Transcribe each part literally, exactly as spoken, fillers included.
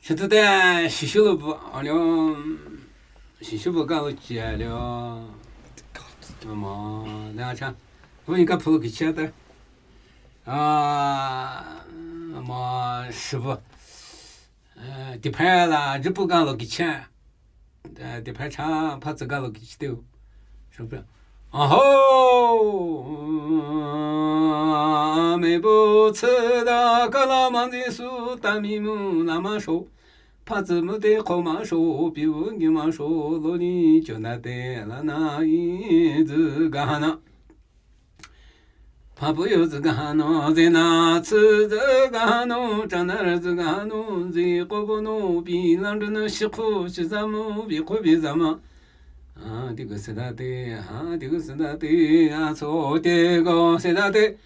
Shitü te, shishu lo bu, alio, shishu bu ga lo chia lio. Ama, na cha. Bu ni ka phu lo ki chia te. A, ama, shibu. Eh, di pha la, jibu ga lo ki chia. Eh, di pha cha, pha tsi ga lo ki chi te. Shibu. Aho, me bu tsi da ka la man zi su ta mi mu la ma sho. Pha tsi mu te kho ma sho, pi wu ngi ma sho, lo ni cho na te la na i zi ga na. Pha pu yo zi ga no, zi na tsi zi ga no, cha na ra zi ga no, zi ko bu no, pi lang zi no, shi khu shi za mu, pi khu pi za ma. A, di gu si da te, a, di gu si da te, a, so te go si da te.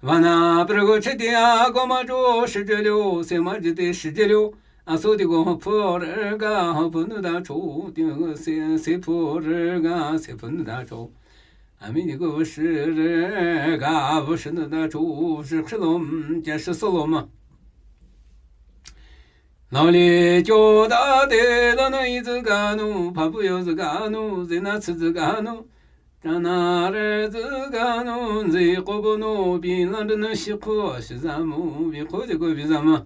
Vana prugo chiti a goma jo shijilyo, sema jiti shijilyo. Aso di go pur ga punu da cho, di go se, se pur ga se punu da cho. Ami di go shir ga vushinu da cho, vushi khilom, ja shi soloma. Lao li jo da de da na i zi ga nu, pa pu yo zi ga nu, zi na tsi zi ga nu. Chana re zi ga nu, zi ko bu nu, bi lan de nu shi ko, shi za mu, bi ko zi ko bi za ma.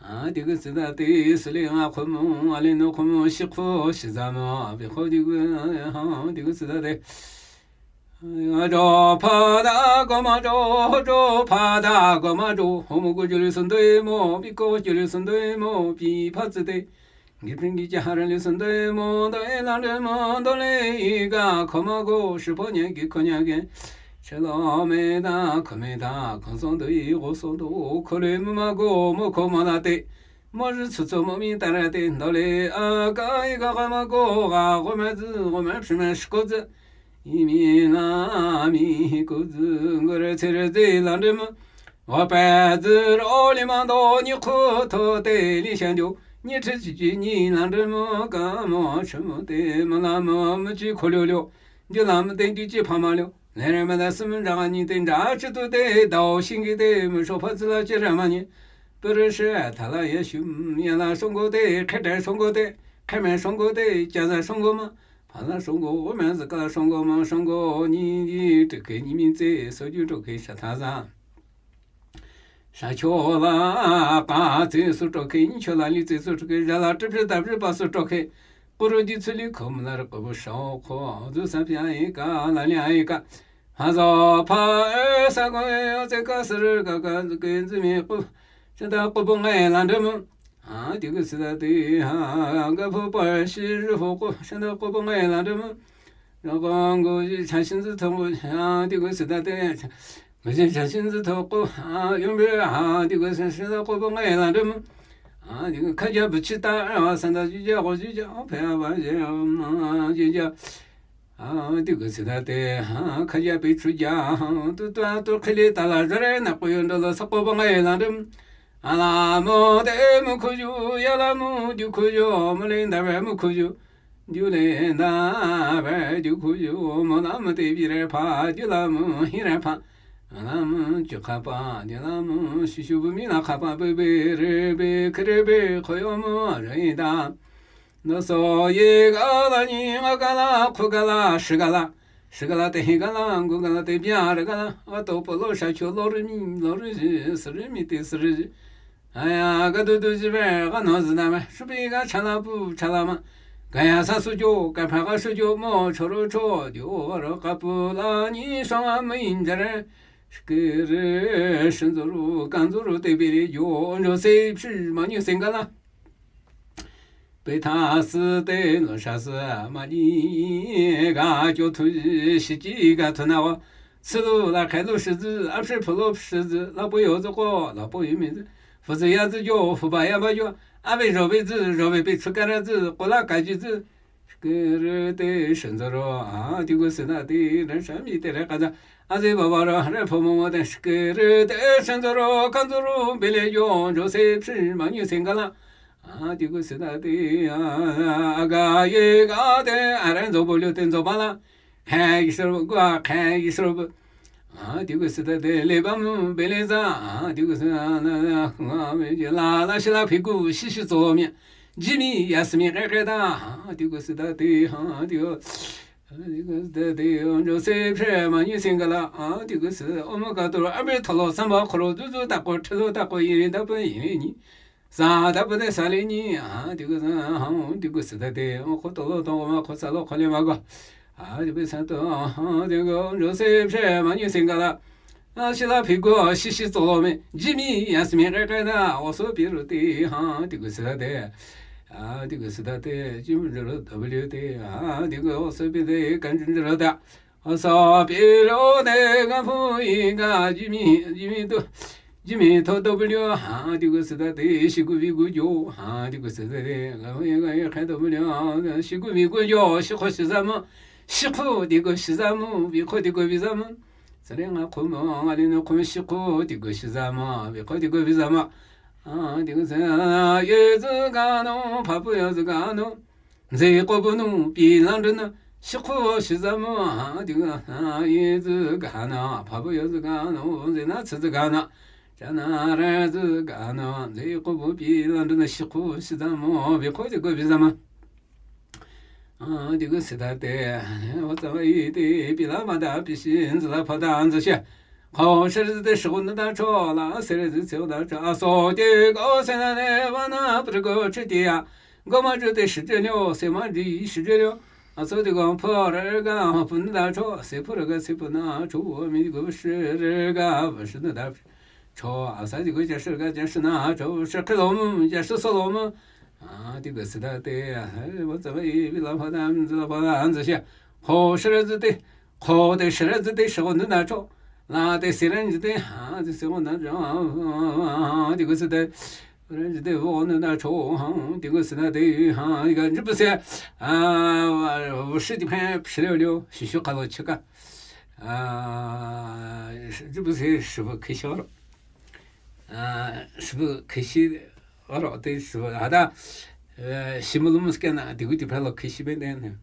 A, di gu si da te, si li nga ko mu, a li nu ko mu, shi ko, shi za ma, bi ko di gu, ha, di gu si da te. A, jo pa da go ma jo, jo pa da go ma jo, ho mo gu ju li sun de mo, bi ko ju li sun de mo, bi pa zi de. Ngi pring ngi ja ha ren li sun de mo, do e lan de mo, do le i ga ko ma go, shi po nye gi ko nya ge. Che lo me da, ko me da, ko song do i, go song do, ko le mo ma go, mo ko ma la te. Mo ri tsu tsu mo mi ta ra te, do le a ga i ga ga ma go, ga go me zi, go me pshi me shi ko zi. I mi na mi ku zi, ngu re tse re zi lan de mo. Wa pe zi ro li ma do ni ku to te li shan ju. Ni chi chi chi ni lan de mo ka mo chi mo te ma la mo mo chi ko liu liu. Ju la mo te ju chi pa ma liu. Le re ma da si mo ja ga ni te ja chi tu te dao xin gi te mo sho pa zi la chi re ma ni. Pe re she ta la ye shu ya la shong go te, khe te shong go te, khe me shong go te, ja za shong go ma. Pha la shong go, wo me zi ka la shong go, ma shong go, ni, ni, zhe ke ni mi tse, so ju zhe ke sha ta za. Sha cho la, ka tse su zhe ke, ni cho la, li tse su zhe ke, ja la, zhe zhe da zhe pa su zhe ke. Ku ru di tsu li ko mu la re ko bu shao ko, zu sa pia i ka, la li i ka. Ha za pa, e, sa go, e, tse ka, se re ka, ka, zi ke, zi mi ku. Sha da ku bu ngai lan de mu. A, di gu si da te, ha, ga pho pa shi ri pho ko, sha da ko pa ngai lan de mo. Ra ga ngu ji cha shin zi to ngu, a, di gu si da te, ngu ji cha shin zi to ko, a, yong bi, a, di gu si, sha da ko pa ngai lan de mo. A, di gu ka ja bu chi ta, a, san da ji ja, go ji ja, o, pe a ba ji, a, ma, ji ja. A, di gu si da te, ha, ka ja pe chu ja, ha, tu, tu, a, tu, khi li ta la, zhe re na ko yon do lo sa ko pa ngai lan de mo. A la mo te mo ku ju, ya la mo ju ku ju, mo le nda ve mo ku ju. Ju le nda ve ju ku ju, mo la mo te bi re pa, ju la mo hi re pa. A la mo ju ka pa, ju la mo shu shu bu mi la ka pa, be be re be, ke re be, ko yo mo re da. No so ye ga la ni, nga ga la, ku ga la, shi ga la. Shi ga la te hi ga la, ngu ga la te bia re ga la, a to po lo sha cho lo re mi, lo re ji, si re mi te si re ji. A ya, ga du du ji ve, ga no zi na ve, shu bi ga cha la bu, cha la ma. Ga ya sa su jo, ga pa ga shu jo mo, cho ro cho, jo ro ga bu la ni, shang a mi yin ja re. Shi ke re, shen zo ru, kan zo ru te bi re jo, jo se, shi ma ni se ga la. Pe ta si te lo sha si ma ni ga jo tu shi ji ga tu na wa. Si lu la kai lu shi zi, a shi pu lu shi zi, la bu yo zi ko, la bu yo mi zi. Fu zi ya zi jo, fu ba ya ba jo, a be jo be zi, jo be be chu ka ra zi, ko la ka ji zi. Shi ke re te shen zo ro, a, di gu si na te, re sha mi te re ka za. A zi ba ba ro, re pu mo mo te, shi ke re te shen zo ro, kan zo ro, be le jo, jo se, shi ma ni se ga la. A, di gu si da te, a, a ga ye ga te, a ren zo bu liu te zo ba la. Khe yi shi bu, gu a khe yi shi bu. ཨ་དེ་གུ་སི་ད་དེ་ལེ་བ་མུ་བེ་ལེ་ཛ། ཨ་དེ་གུ་སི་ལ་ལ་ཤི་ལ་ཕི་གུ་ཤི་ཤི་ཙོ་མི་ཇི་མི་ཡ་སི་མི་ཀེ་ཀེ་ད། ཨ་དེ་གུ་སི་ད་དེ་ཨ་དེ་གུ་ཨ་དེ་གུ་སི་ད་དེ་འོ་ཇོ་སེ་ཕྲེ་མ་ཉི་སིང་ག་ལ། ཨ་དེ་གུ་སི་ཨོ་མ་ཀ་ཏོ་ར་ཨ་མི་ཐོ་ལོ་སམ་བ་ཁོ་རོ་ཛུ་ཛུ་ད་ཀོ་ཁྲི་ལོ་ད་ཀོ་ཡིན་རི་ད་པ་ཡིན་རི་ཉི། ས་ད་པ་དེ་ས་ལེ་ཉི། ཨ་དེ་གུ་ས་ཧང་དེ་གུ་སི་ད་དེ་ཨོ་ཁོ་ཏོ་ལོ་ཏོ་མ་ཁོ་ས་ལོ་ཁོ་ལེ་མ་གོ། ཨ་དེ་གུ་ས་ཏོ་ཨ་དེ་གུ་འོ་ཇོ་སེ་ཕྲེ་མ་ཉི་སིང་ག་ལ། ཨ་ཤི་ལ་ཕི་གུ་ཤི་ཤི་ཙོ་ལོ་མི་ཇི་མི་ཡ་སི་མི་ཀེ་ཀེ་ད། འོ་སོ་པི་རུ་དེ་ཧང་དེ་གུ་སི་ད་དེ། ཨ་དེ་གུ་སི་ད་དེ་ཇི་མི་ཇི་རུ་ད་བི་ལིའུ་དེ། ཨ་དེ་གུ་འོ་སོ་པི་དེ་ཀན་ཇི་ཇི་རུ་ད། ཨ་སོ་པི་རུ་དེ་ག་ཕུ་ཡི་ག་ཇི་མི་ཇི་མི་ཏོ་ཇི་མི་ཐོ་ད་བི་ལིའུ། ཨ་དེ་གུ་སི་ད་དེ་ཤི་གུ་བི་གུ་ཇོ། ཨ་དེ་གུ་སི་ད་དེ་ག་ཕུ་ཡི་ག་ཡི་ཁ་ད་བི་ལིའུ། ཤི་གུ་བི་གུ་ཇོ། ཤི་ཁོ་ཤི་ཟ་མོ། ཤི་ཁོ་དེ་གུ་ཤི་ཟ་མོ། བི་ཁོ་དེ་གུ་བི་ཟ་མོ། ས་རེ་ང་ཁོ་མོ་ང་ལེ་ནོ་ཁོ་མོ་ཤི་ཁོ་དེ་གུ་ཤི་ཟ་མོ། བི་ཁོ་དེ་གུ་བི་ཟ་མོ། ཨ་དེ་གུ་སི་ཡེ་ཟི་ག་ནོ་ཕ་པུ་ཡ་ཟི་ག་ནོ། མཛེ་ཀོ་བུ་ནུ་པི་ལང་དྲི་ན་ཤི་ཁོ་ཤི་ཟ་མོ། ཨ་དེ་གུ་ཡེ་ཟི་ག་ནོ་ཕ་པུ་ཡ་ཟི་ག་ནོ། མཛེ་ན་ཚི་ཟི་ག་ནོ། ཅ་ན་ར་ཟི་ག་ནོ། མཛེ་ཀོ་བུ་པི་ལང་དྲི་ན་ཤི་ཁོ་ཤི་ཟ་མོ། བི་ཁོ་དེ་གུ་བི་ཟ་མོ། ཨ་དེ་གུ་སི་ད་དེ་འོ་ཙ་བ་ཡི་དེ་པི་ལ་མ་ད་པི་ཤི་འཛི་ལ་ཕ་ད་འཛི་ཤ། ཁོ་ཤི་རི་ཟི་དེ་ཤི་གུ་ནི་ད་ཆོ་ལ་སེ་རི་ཟི་ཚེ་གུ་ད་ཆོ། ཨ་སོ་དེ་གོ་སེ་ན་ནེ་བ་ན་པྲི་གོ་ཆི་དེ་ཡ། གོ་མ་ཇུ་དེ་ཤི་ཇེ་ལིའོ། སེ་མ་ཇི་ཤི་ཇེ་ལིའོ། ཨ་སོ་དེ་གོ་ཕུ་རི་ག་ཕུ་ནི་ད་ཆོ། སེ་ཕུ་རི་ག་སེ་ཕུ་ན་ཆོ། མི་གོ་ཤི་རི་ག་ཤི་ནི་ད་ཆོ། ཨ་ས་དེ་གོ་ཇ་ཤི་རི་ག་ཇ་ཤི་ན་ཆོ། ཤི་ཁི་ལོ་མོ་ཇ་ཤི་སོ་ལོ་མོ། ཨ་དེ་གུ་སི་ད་དེ་ཨ་བ་ཙ་བ་ཡི་པི་ལ་ཕ་ད་འཛི་ལ་ཕ་ད་འཛི་ཤ། ཁོ་ཤི་རི་ཟི་དེ་ཁོ་དེ་ཤི་རི་ཟི་དེ་ཤི་གུ་ནི་ད་ཆོ། ལ་དེ་སེ་རི་ཟི་དེ་ཨ་དེ་སེ་གུ་ནི་ད་ཆོ། ཨ་དེ་གུ་སི་དེ་རི་ཟི་དེ་བོ་ནི་ད་ཆོ། ཨ་དེ་གུ་སི་ད་དེ་ཨ་ཡི་ག་ཇི་པུ་སེ་ཨ་བུ་ཤི་དེ་ཕན་ཕི་ལེ་ལེའོ་ཤི་ཤུ་ཁ་ལོ་ཆི་ཀ། ཨ་ཇི་པུ་སེ་ཤི་བུ་ཁི་ཤོ་རོ། ཨ་ཤི་བུ་ཁི་ཤི་ཨ་རོ་དེ་ཤི་བུ་ཨ་ད་ཤི་མུ་ལུ་མུ་སྐད་ན་དེ་གུ་དེ་ཕ་ལོ་ཁི་ཤི་བེ་ནེ་ནེ།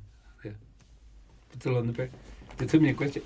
ཙི་ལོ་ནི་པེ་དེ་ཚུ་མི་ཀོ་ཅི།